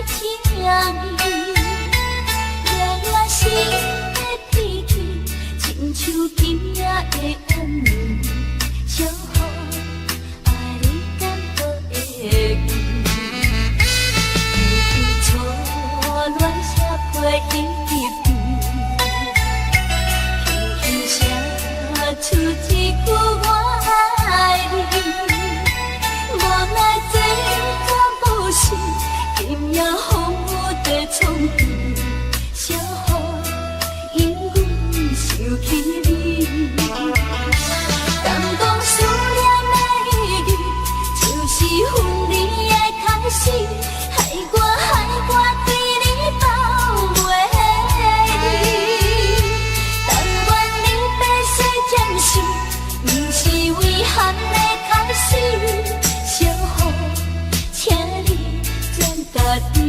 情意，熱熱心的脾氣，親像今夜的暗暝，小雨愛你敢閣會記？初戀寫批彼，輕輕寫出一句我愛你。無奈這敢無是今夜風雨的創治，小雨因阮想起你。敢講思念的意義，就是分離的開始，害我害我對你放袂離。但願你白世暫時，毋是遺憾的開始。小雨，請你轉家己。今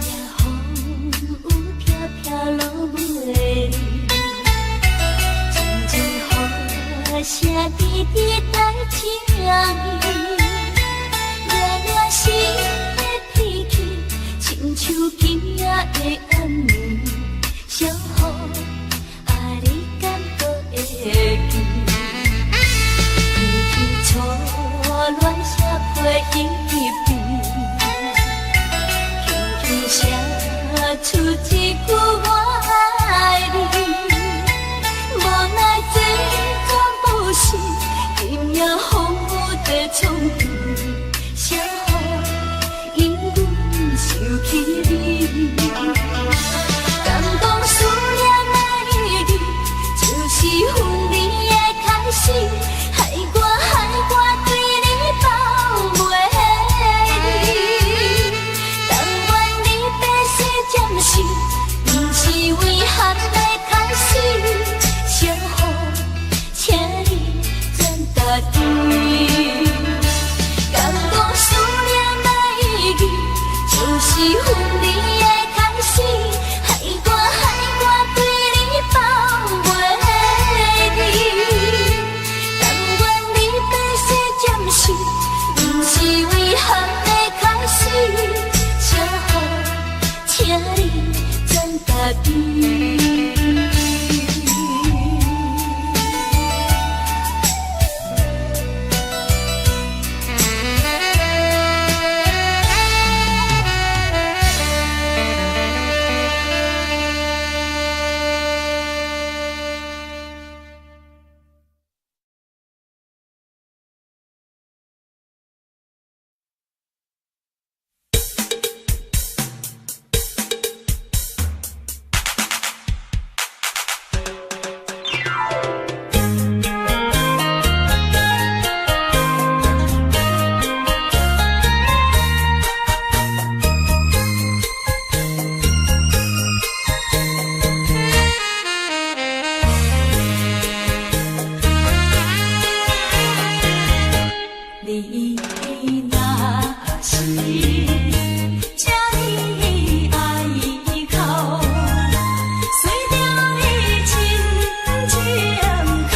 夜風雨飄飄落袂離，陣陣雨聲滴滴帶情意，熱熱心的脾氣，親像今夜的暗暝，小雨愛你敢閣會記？初戀寫批彼，輕輕寫出一句我愛你。無奈這敢無是今夜風雨的創治，小雨因阮想起你。敢講思念的意義，就是分離的開始，害我害我對你放袂離。但願你白世暫時，毋是遺憾的開始。小雨，請你轉家己。敢講思念的意義，就是分離的開始，害我害我對你放袂離。但願你白世暫時，毋是遺憾的開始。小雨，請你轉家己。你若是這呢愛哭，隨著你深情哭。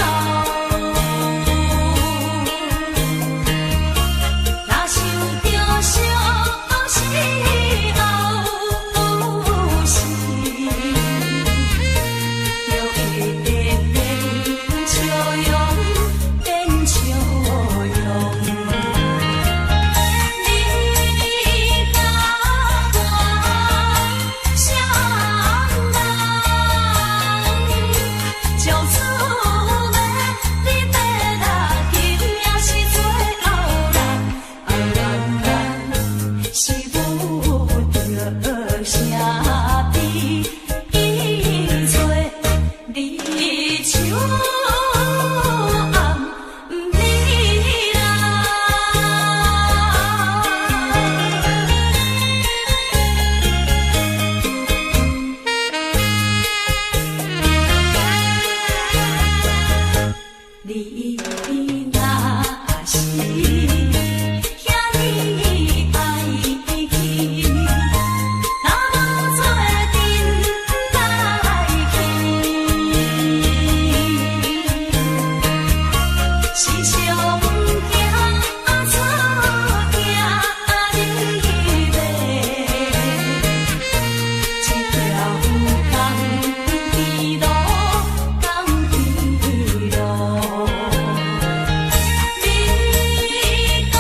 若想著相思後有時，就會變變笑容，變笑容。你甲我遐呢愛去，若無做陣來去。是上驚出驚你欲，一條仝甜路，仝甜路。你敢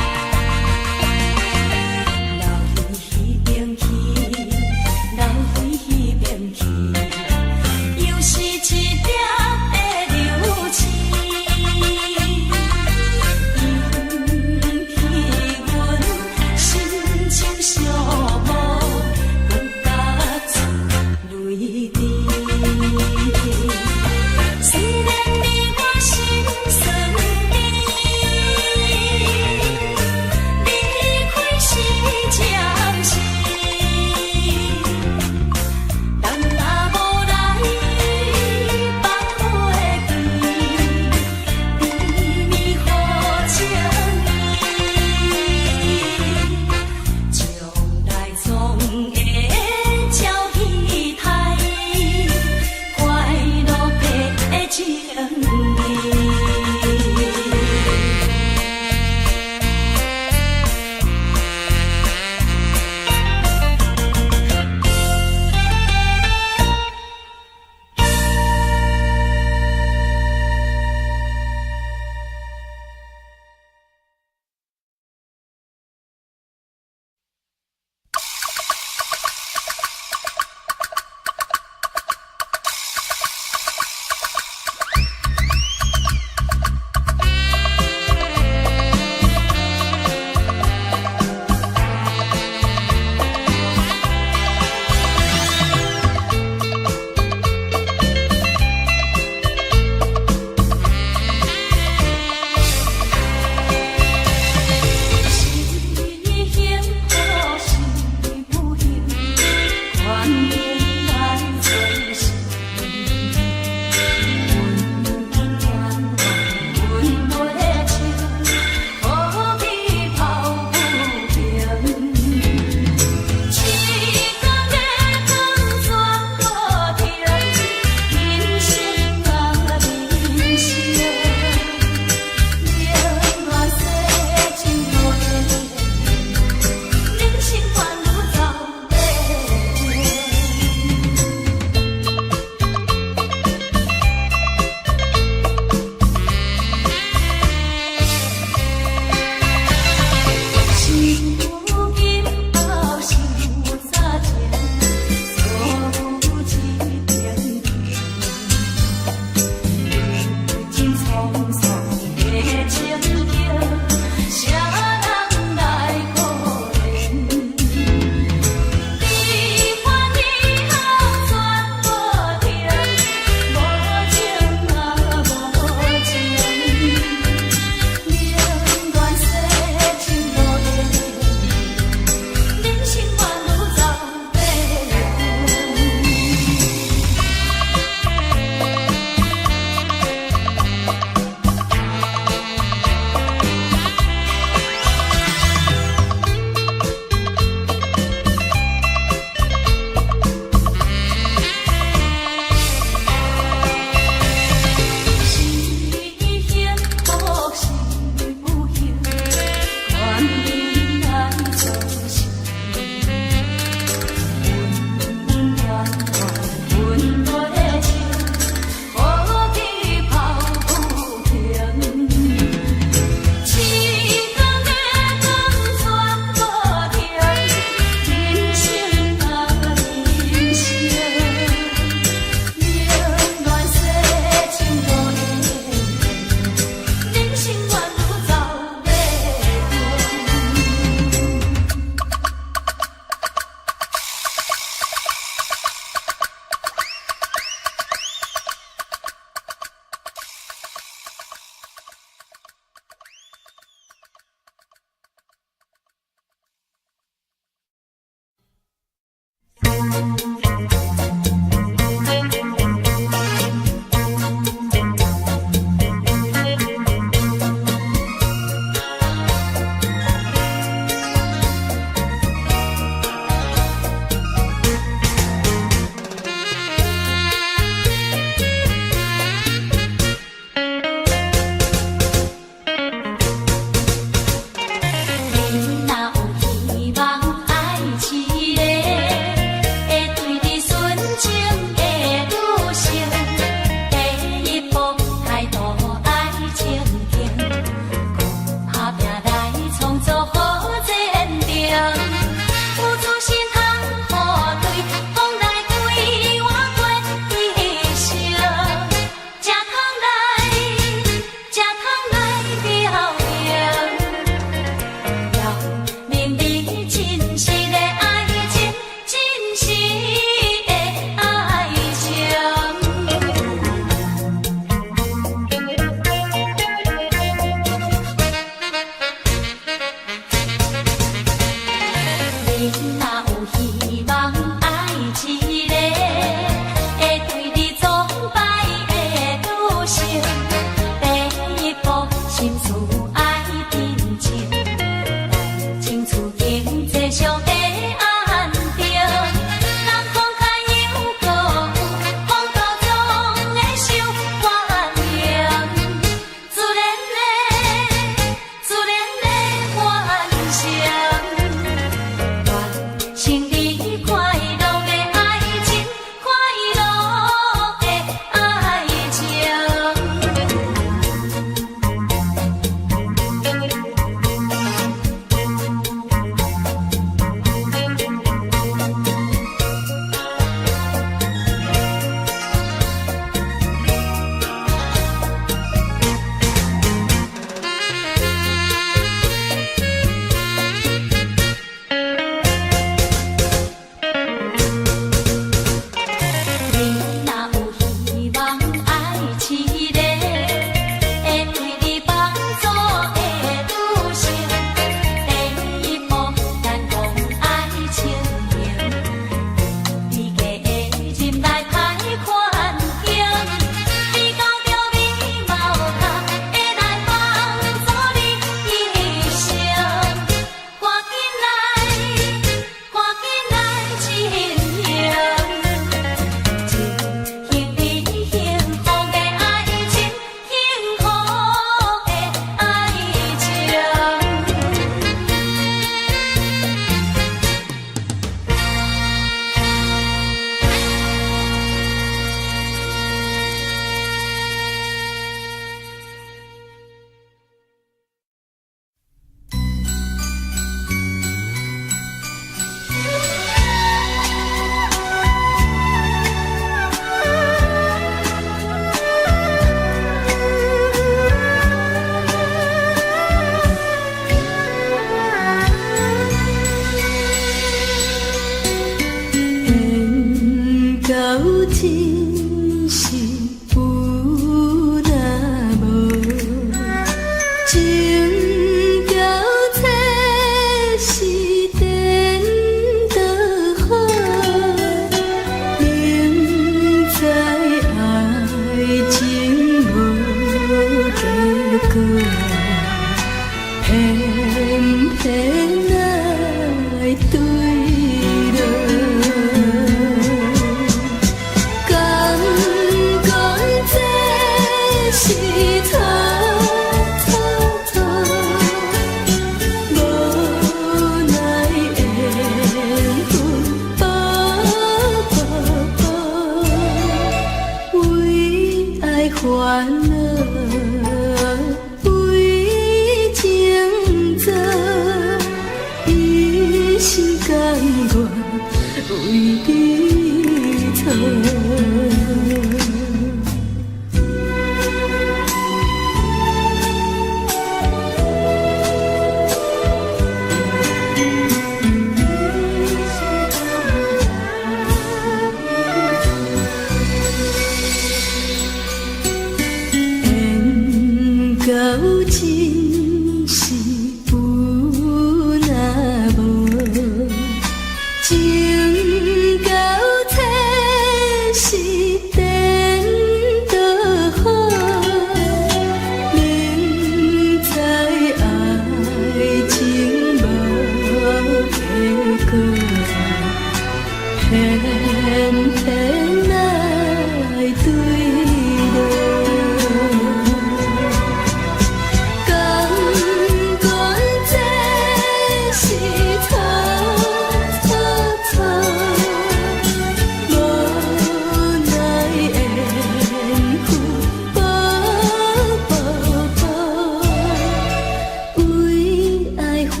煩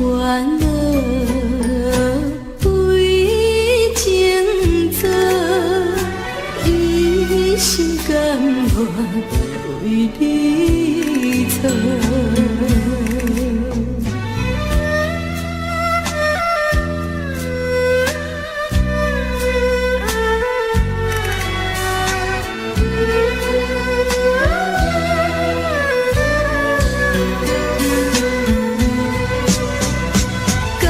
惱為情做，一心甘願為你錯。敢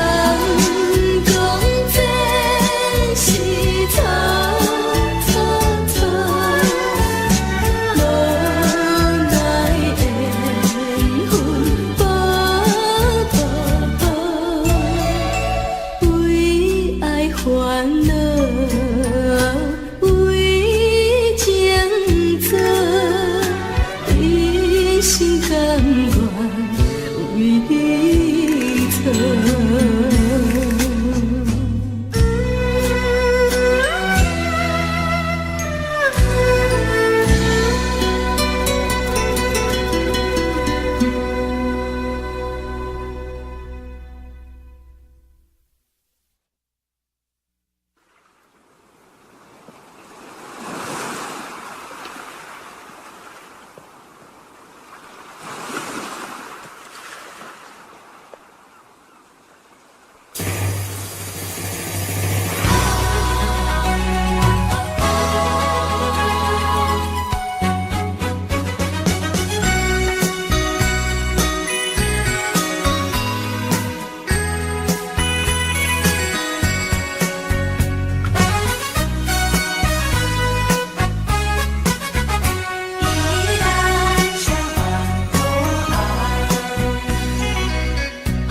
講這是錯錯錯，無奈緣分薄薄薄，為愛煩惱為情做，一心甘願為你錯。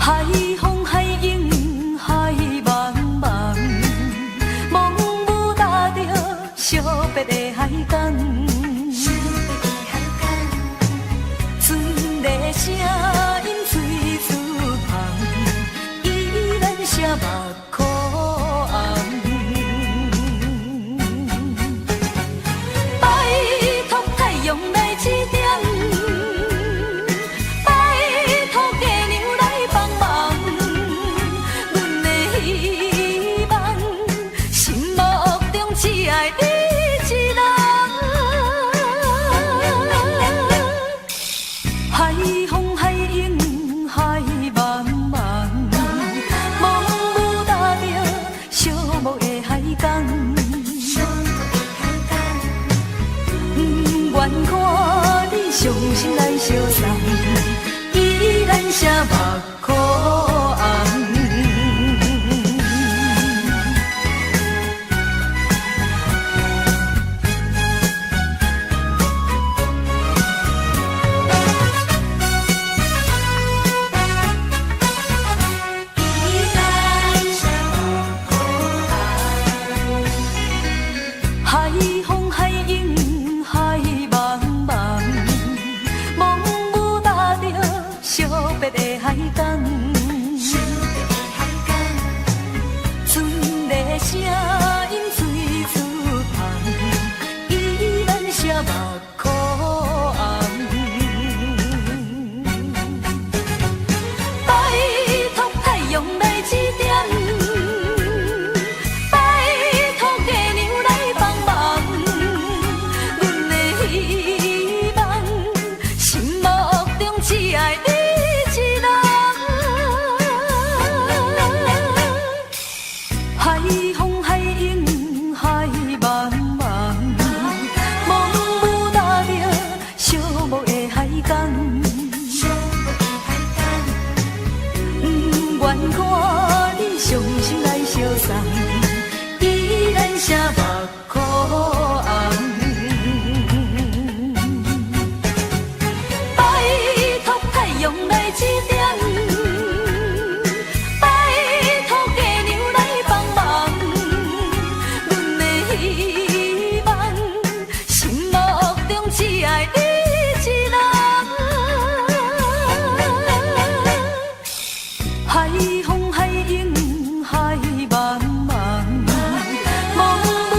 海風海湧海茫茫，茫無踏著惜別的海港。船的聲音随出帆，依然寫目苦紅。拜託太陽來指點，拜託月娘來幫忙，阮的希望，心目中只愛你一人。海風海湧海茫茫，茫無踏著寂寞的海港。不願看你傷心來相送，依然寫目苦紅。海風海湧海茫茫，茫無踏著惜別的海港。船的聲音隨出帆，依然寫目苦紅。拜託太陽來指點，拜託月娘來幫忙，阮的希望，心目中只愛你一人。海風海湧海茫茫，茫無踏著寂寞的海港。不願看你傷心來相送，依然寫目苦紅。拜託太陽來指點，拜託月娘來幫忙，阮的希望，心目中只愛你一人。海風海湧海茫茫，茫無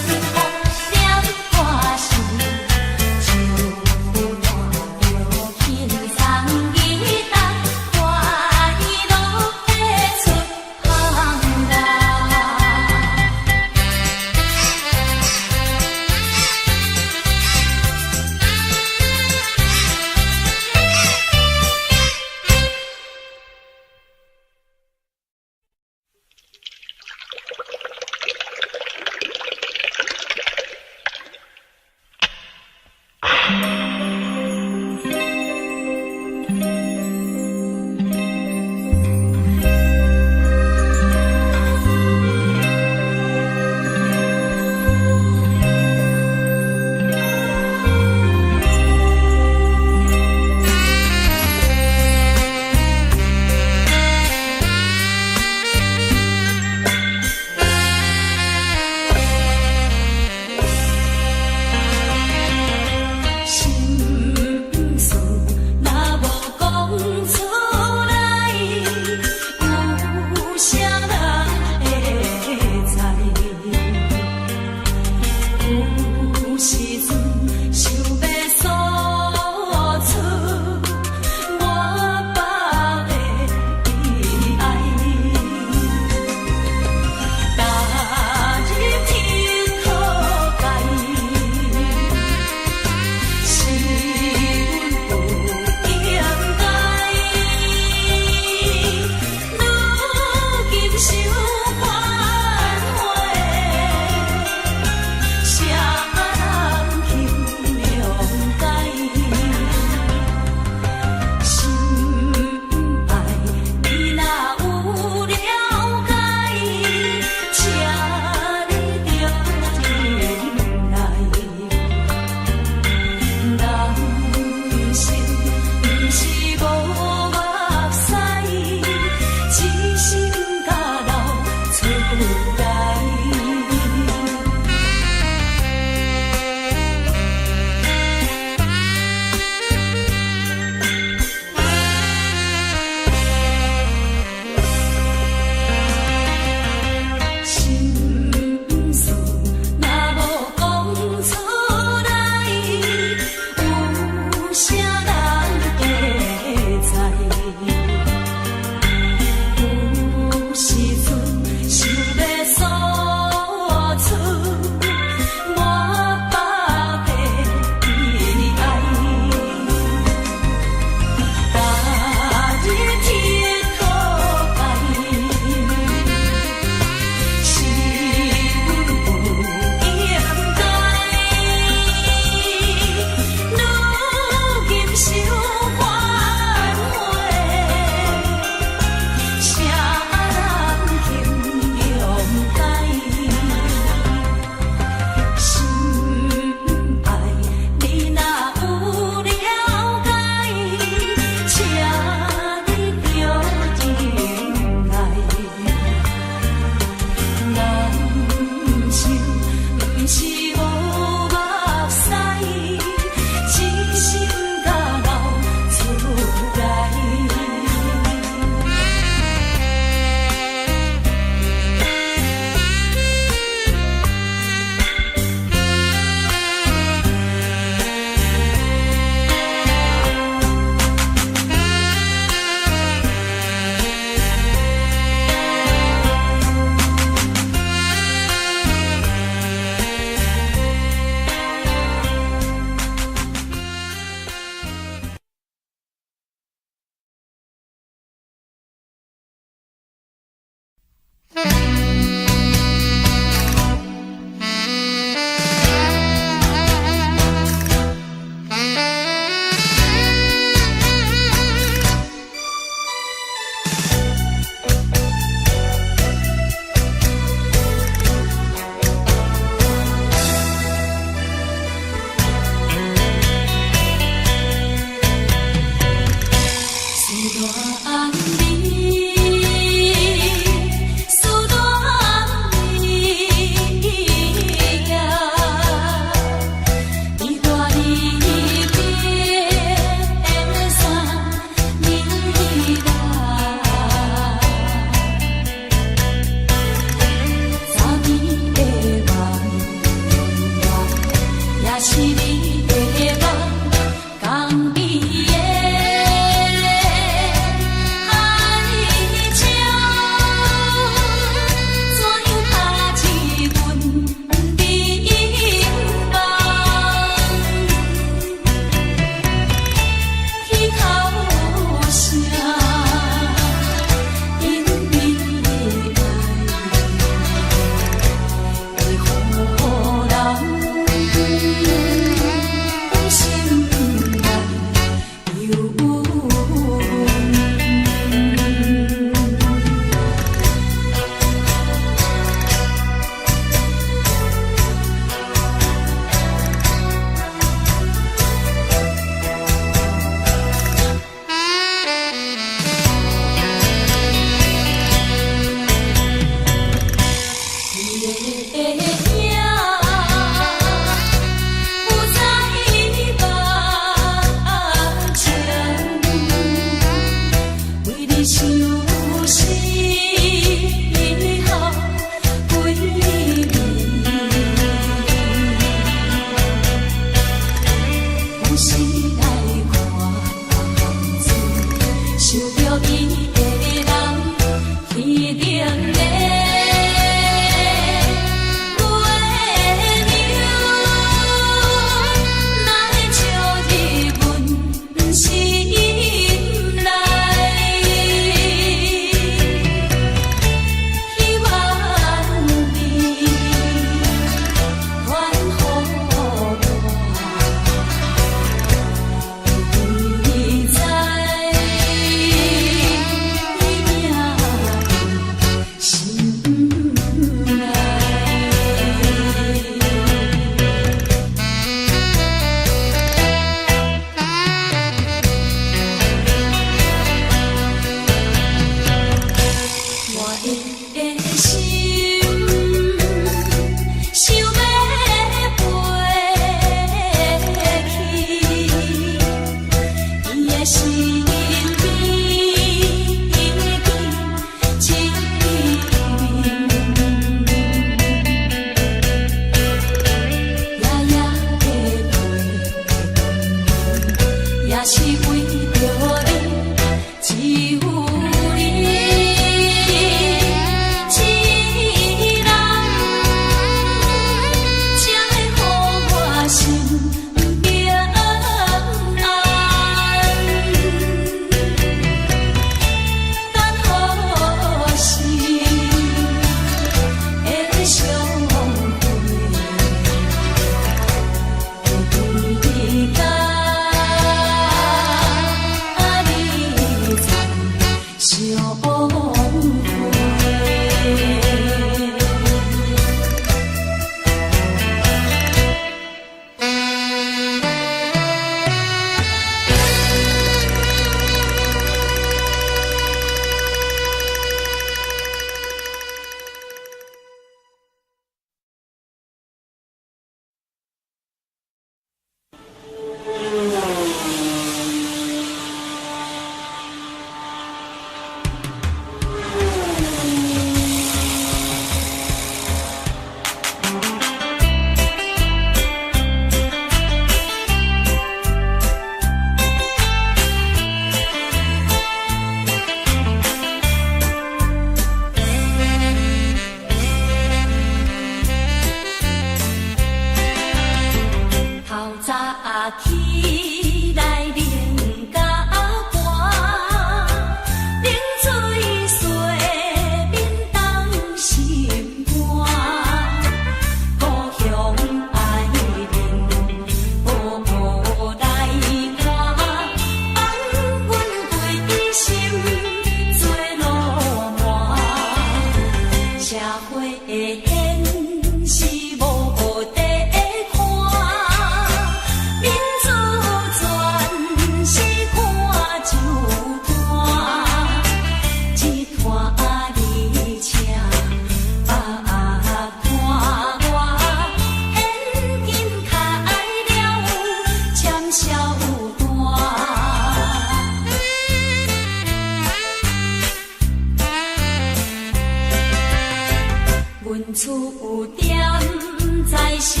惜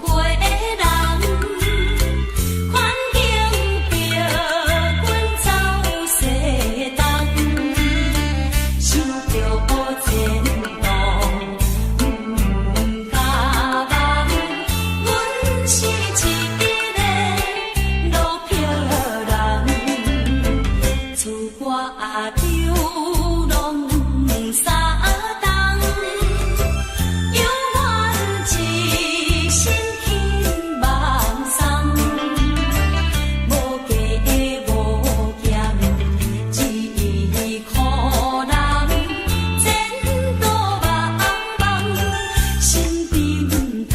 過人，環境逼阮走西東，想著前途毋敢望，阮是一个落魄人，出外流浪三冬，犹原一身轻望送，無加無減，一苦人，前途茫茫，心沉重。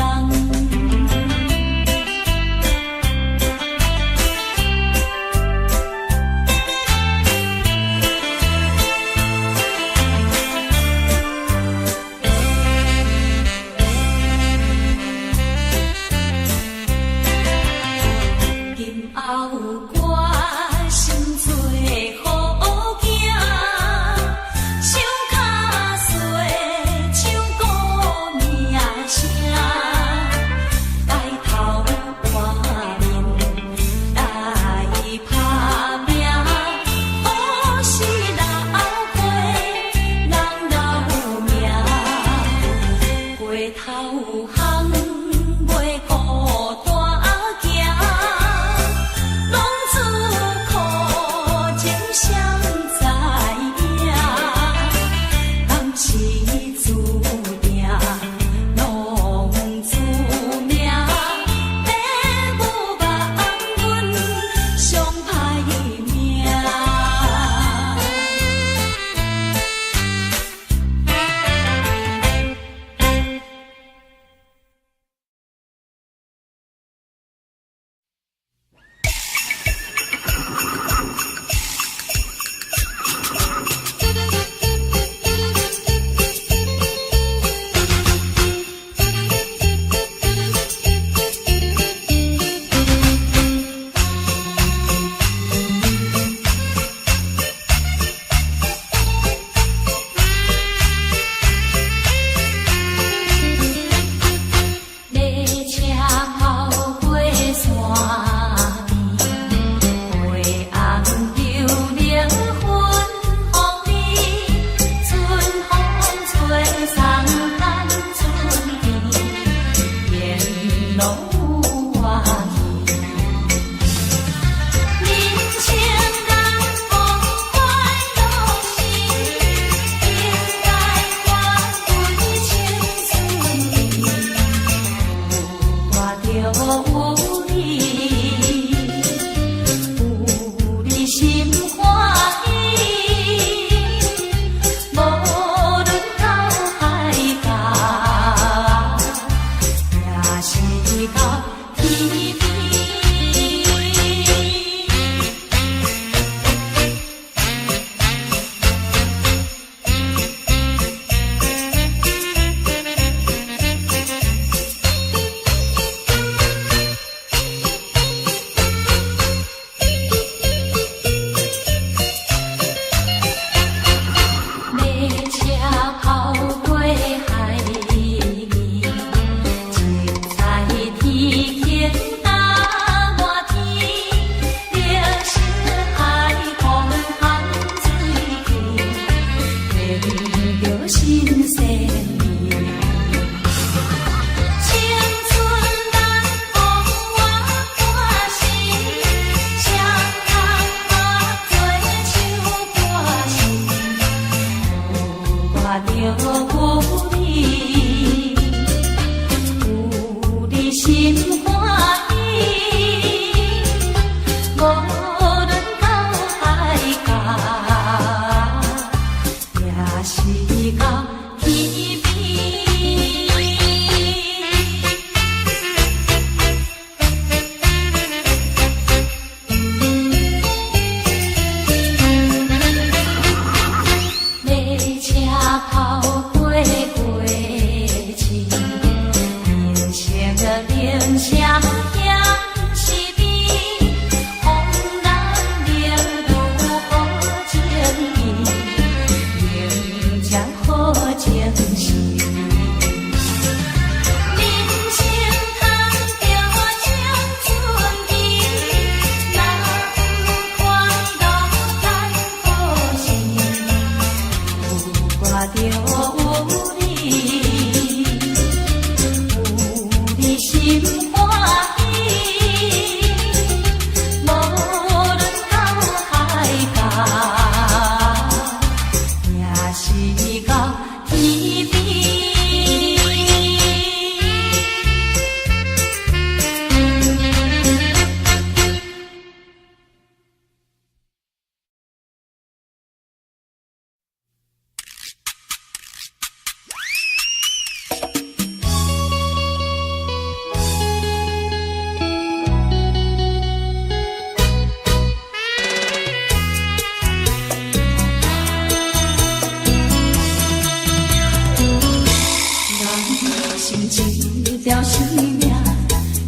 條生命，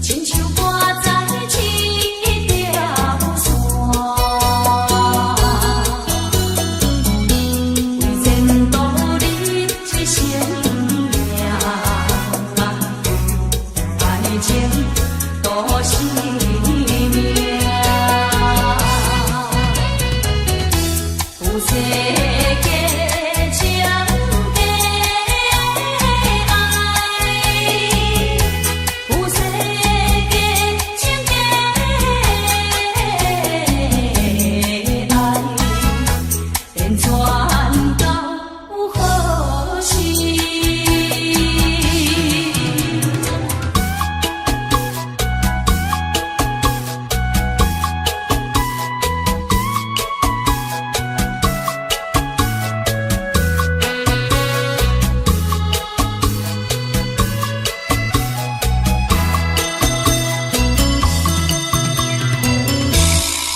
親像掛在一條線。為前途你一生命，愛情賭性命。有世間情假愛，有世間情假愛，變轉到何時？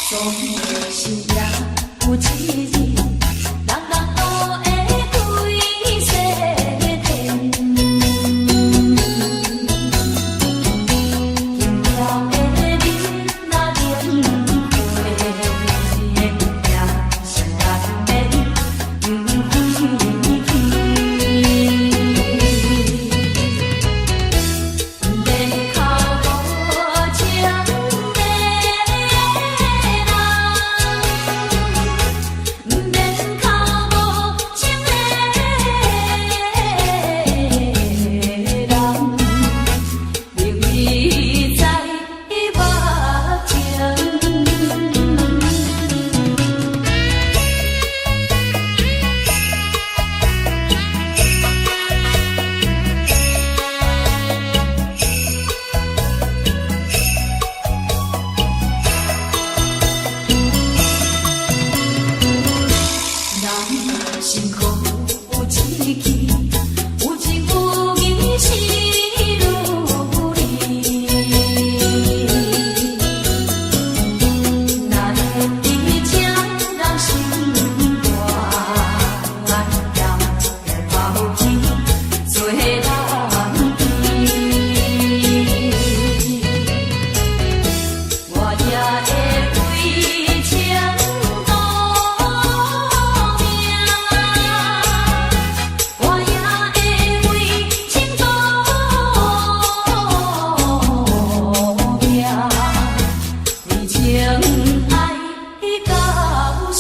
總是也有一日，人人都會歸西天。金條的面若輪迴，也是難免不回去。毋免哭無情的人，毋免哭無情的人，明已在目前。人生苦有志氣，有情有義是如理。若會將人心肝，也會拋棄做人甜。我也會為情賭命，我也會為情賭命，為情愛到死。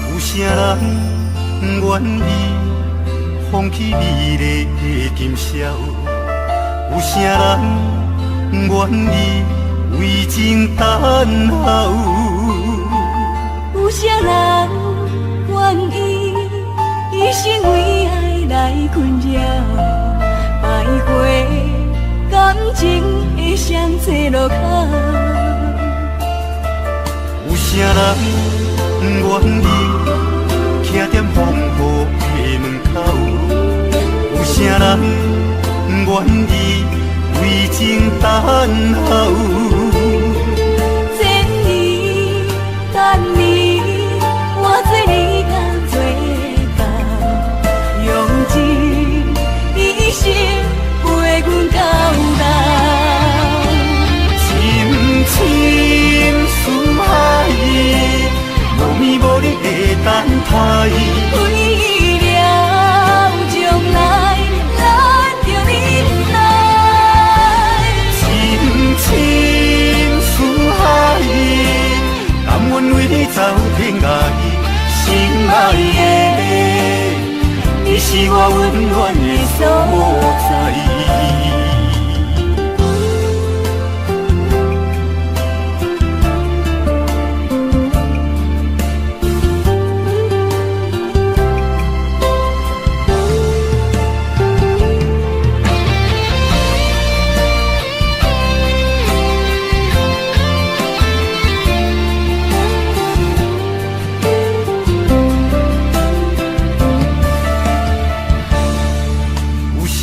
有啥人願意放棄美麗的今宵？有啥人願意為情等候？有啥人願意一生為愛來困擾，徘徊感情的雙岔路口？有啥人願意徛踮風雨的門口？有啥人願意為情等候？千年等你，我做你敢做到，用尽一生陪阮到老。深深思海，無眠無日的等待。為了將來，咱著忍耐。深深思海，甘願為你走天涯。心愛的，你是我溫暖的所在。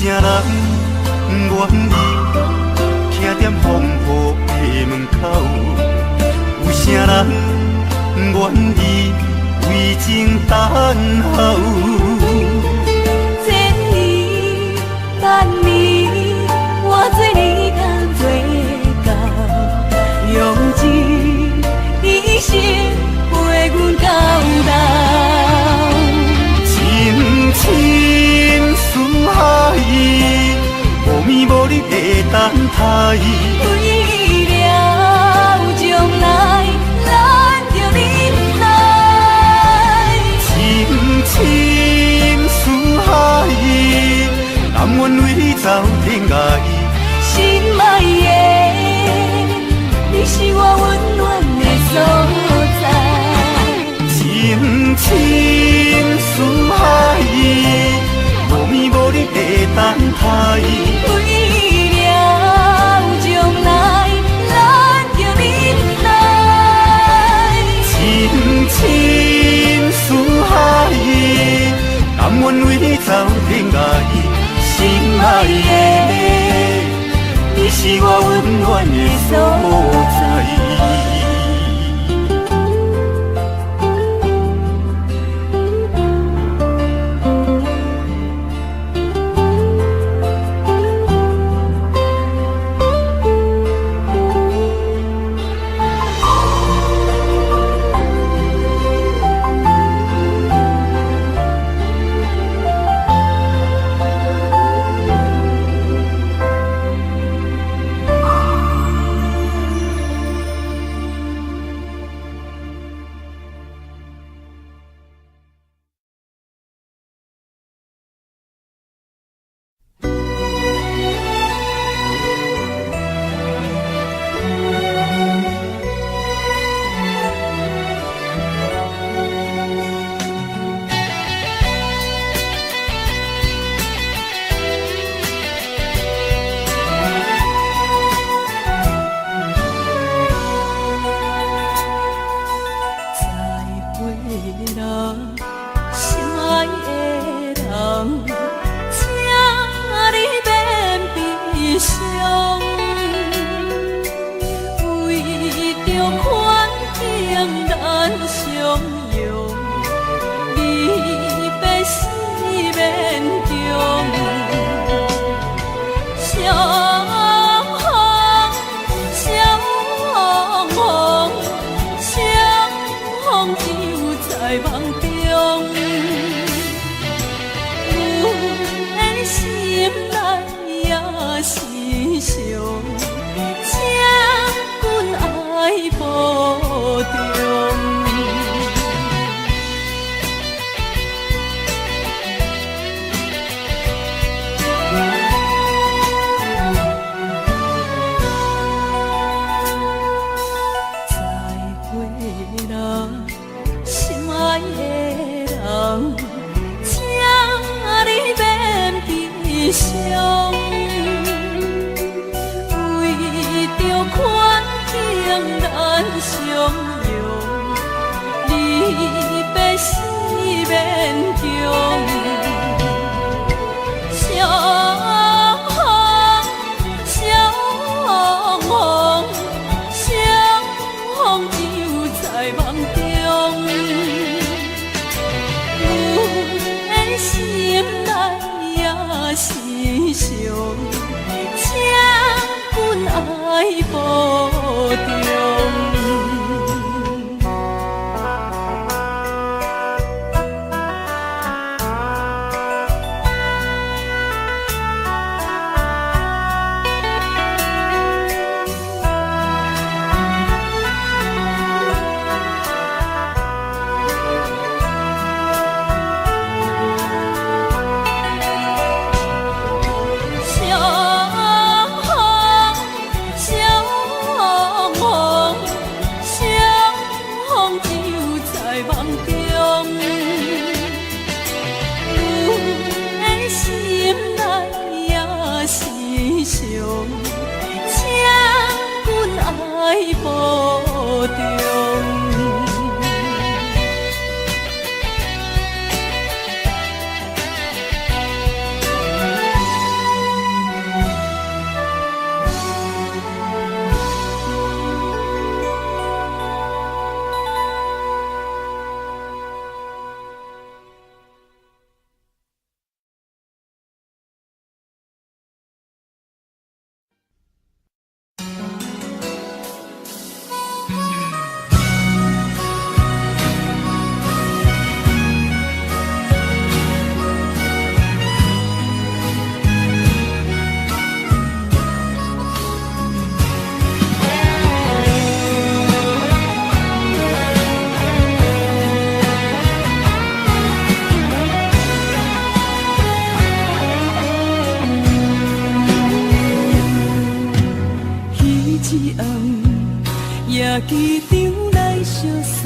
啥人願意徛踮風雨的門口？有啥人願意為情等候？千年萬年，我做你共做到，用一生陪阮到老。情深似海，無眠無日的等待。為了將來，咱著忍耐。情深似海，甘願為你走天涯。心愛的，你是我溫暖的所在。情深似海，無眠無日的等待。為了將來，咱著忍耐。情深似海，甘願為你走天涯。心愛的，你是我溫暖的所在。再機場來相送。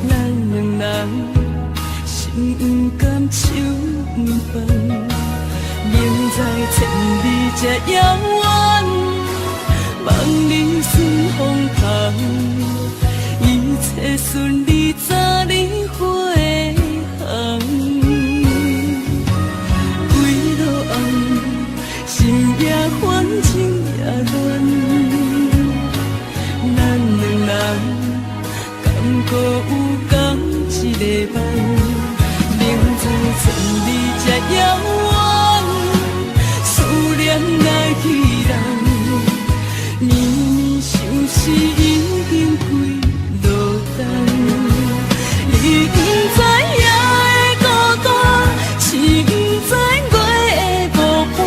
咱兩人心毋甘手毋放，明知千里這遙遠，望你順風帆，一切順利早日飛航。歸路暗，心也煩，情也亂，咱兩人敢閣有仝一个夢？明知千里這遙遠，思念來去人，绵绵相思已經幾落冬。你毋知夜的孤單，星毋知月的無伴，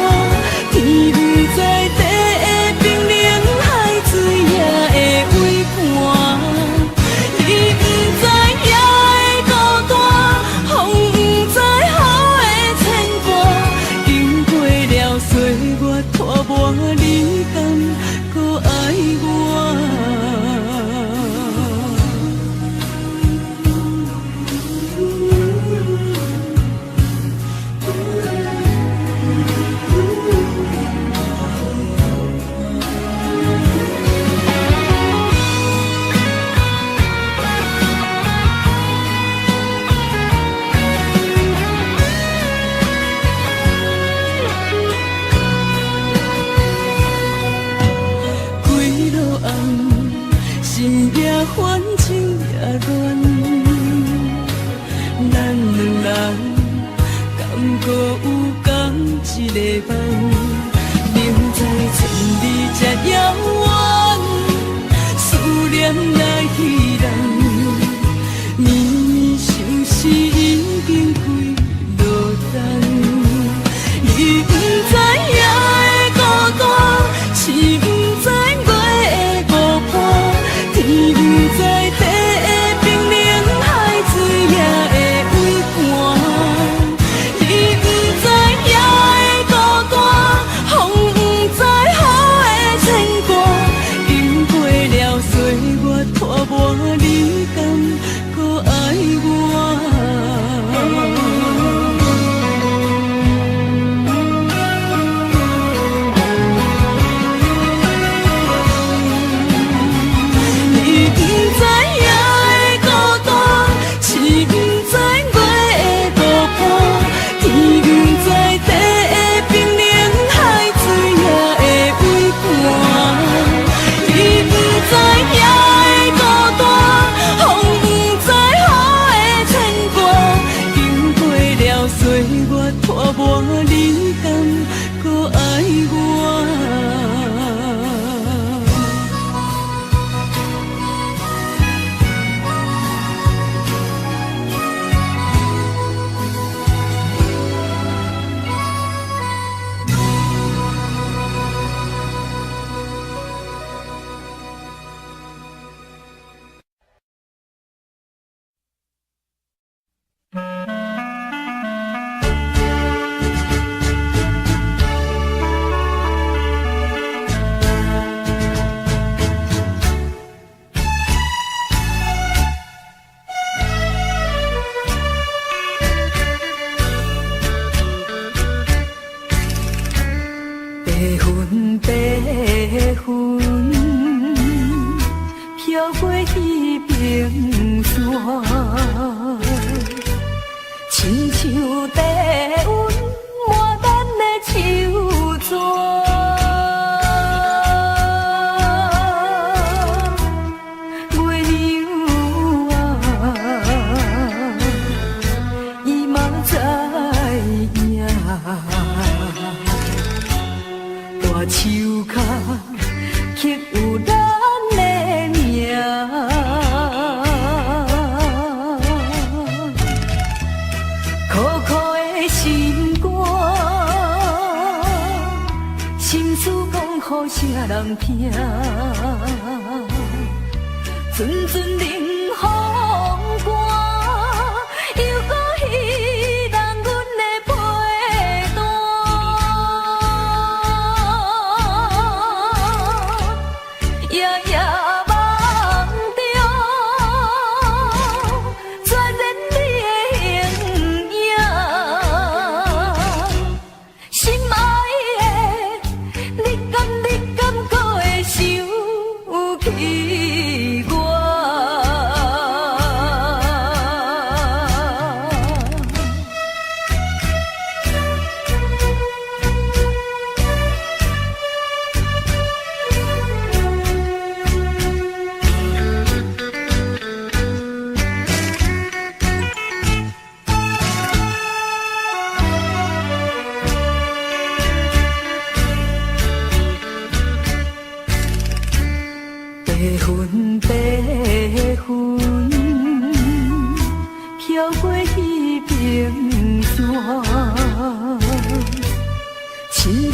天毋知地的冰冷，海水也會畏寒。你毋知夜的孤單，風毋知雨的牽掛，經過了歲月拖磨，你敢閣愛我？歸路暗，心也煩，情也亂，咱兩人敢閣有仝一个夢？明知千里這遙遠，思念來去人，绵绵相思已經幾落冬。你毋知夜的孤單，星毋知月的無伴，天毋知地的冰冷，海水也會畏寒。你毋知夜的孤單，風毋知雨的牽掛，經過了歲月拖磨，你敢閣愛我？你毋知夜的孤單，星毋知月的無伴，天毋知地的冰冷，海水也會畏寒。你毋知夜的孤單，風毋知雨的牽掛，經過了歲月拖磨，你敢閣愛我？白云白云，飘过彼边山，亲像地温满咱的手纸。月娘啊，伊嘛知影。大树跤刻有咱的名，苦苦的心肝，心事講予啥人聽？陣陣冷風寒，又閣彼人阮的被單。夜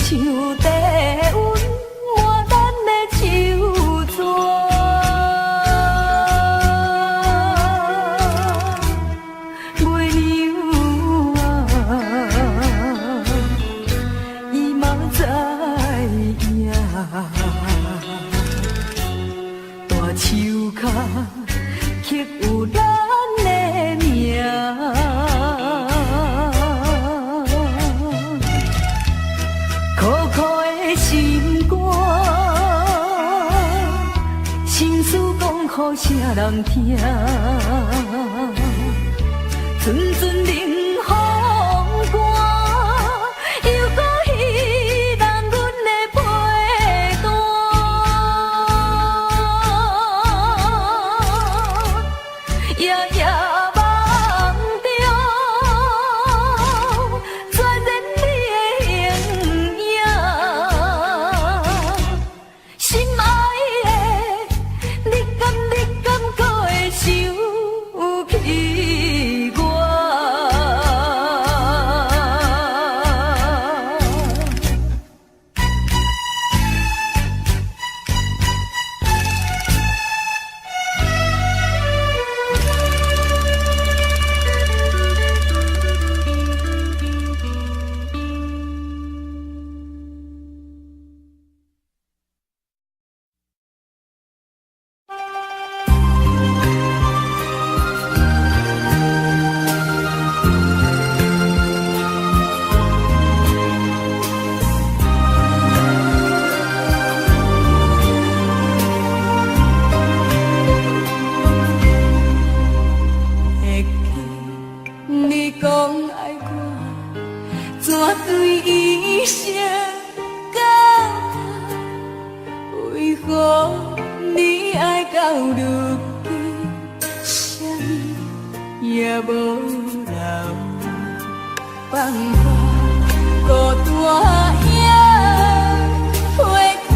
像低溫抹咱的手紙。月娘啊，伊嘛知影，大樹跤刻有咱的名。苦苦的心肝，心事講予啥人聽？陣陣冷風寒，猶閣彼人阮的被單。夜夜夢中，全然你的形影。心愛的，你敢閣會想起我？會記你講愛我，怎對一生到老？為何你愛到如今，啥物也無留？放我孤單影，花期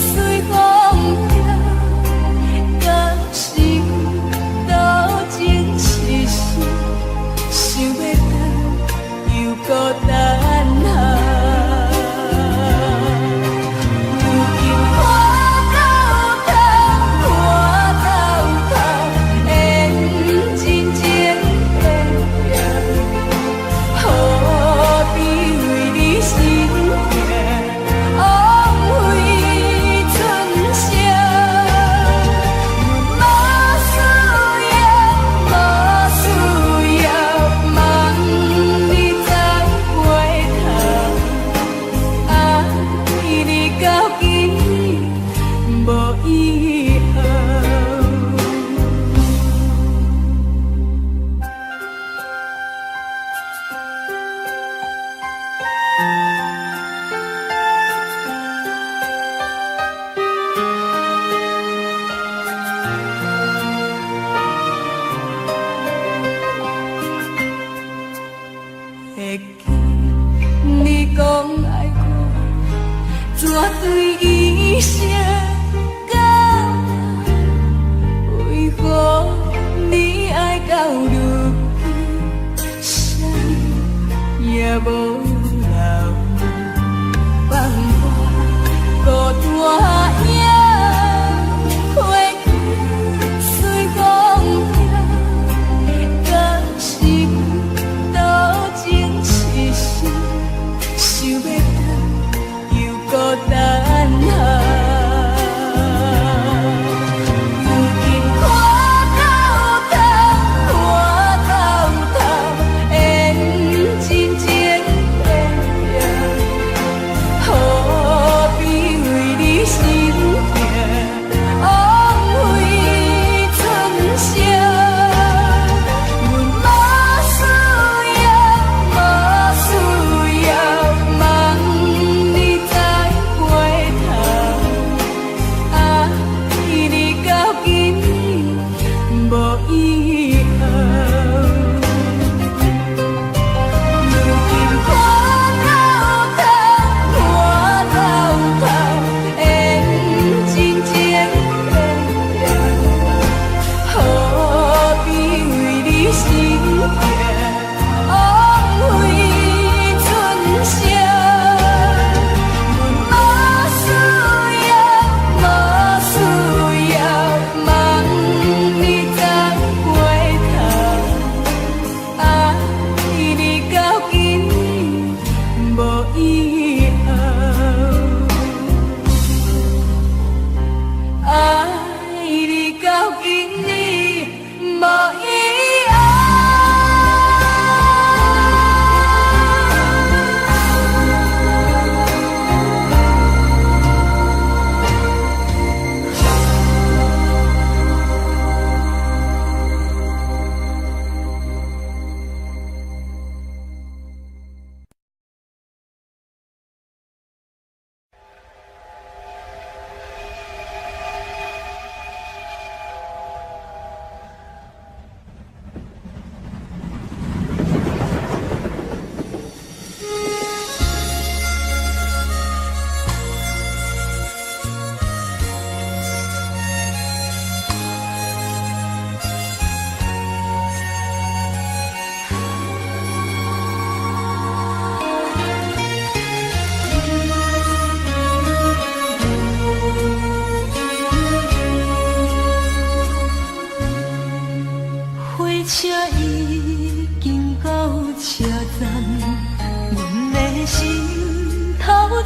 隨風飄，敢是多情痴心，想欲轉又閣等候。如今看到頭，看到頭，緣真情變了，何必為你心痛，枉費春宵。阮無需要，無需要，望你再回頭，愛你到今無以後。會記你講愛我，怎對一生到老？為何你愛到如今，啥物也無留？放我孤單影，花期隨風飄，敢是多情痴心，想欲轉又閣等候。如今看到頭，看到頭，緣真情變了，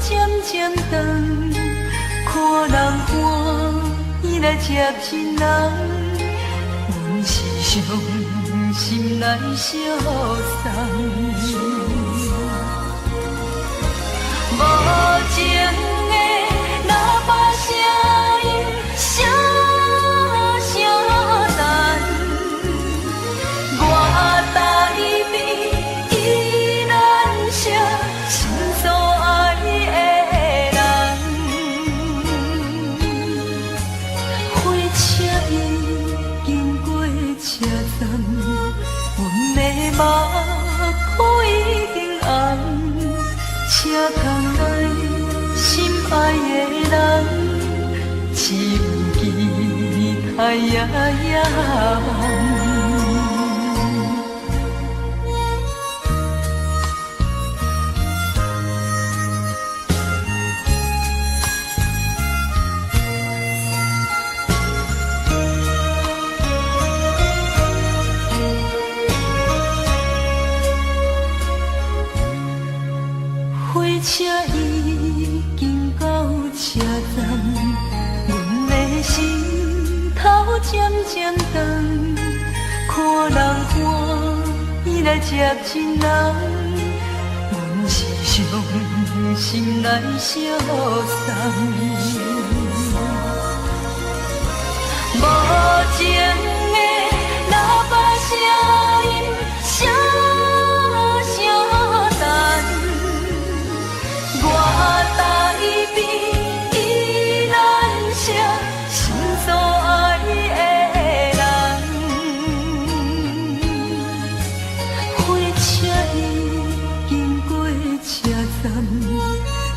漸漸長，看人歡喜來接親人，阮是傷心來相送。無情的喇叭聲音，聲聲等，我台邊依然惜心所愛的人。火車已經過車站，阮的目眶已經紅。車窗內心愛的人，只有期待夜夜梦。火車已經到車站，阮的心頭漸漸長，看人歡喜來接親人，阮是傷心來相送。無情的喇叭聲音，聲聲等，我台邊依然惜心所愛的人。火車已經過車站，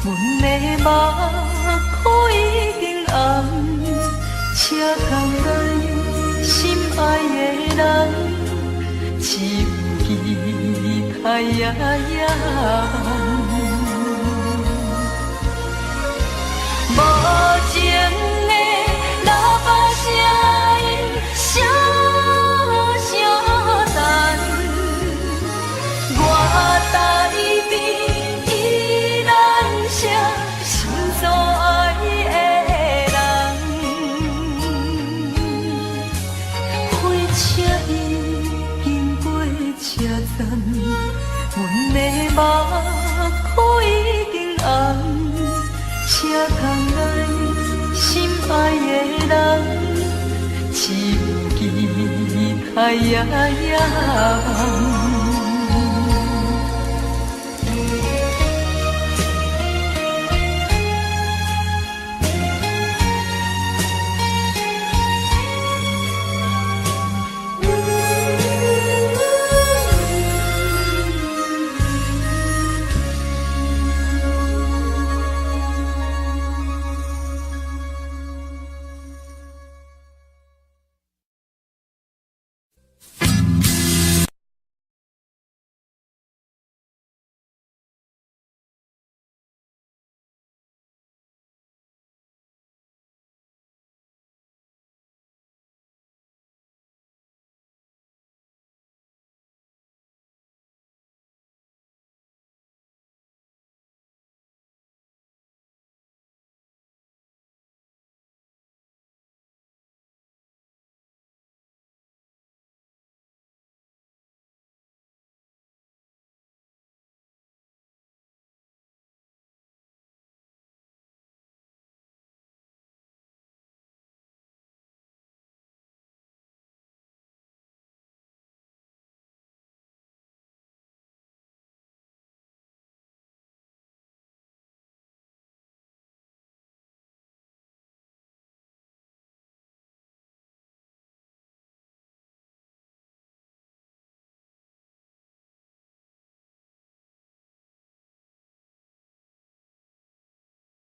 阮的目眶已經紅。車窗內心愛的人，只有期待夜夜梦。無情的喇叭聲音，聲聲等，我台邊依然惜心所愛的人。火車已經過車站，阮的目眶已經紅。車窗內心愛的人，只有期待夜夜夢。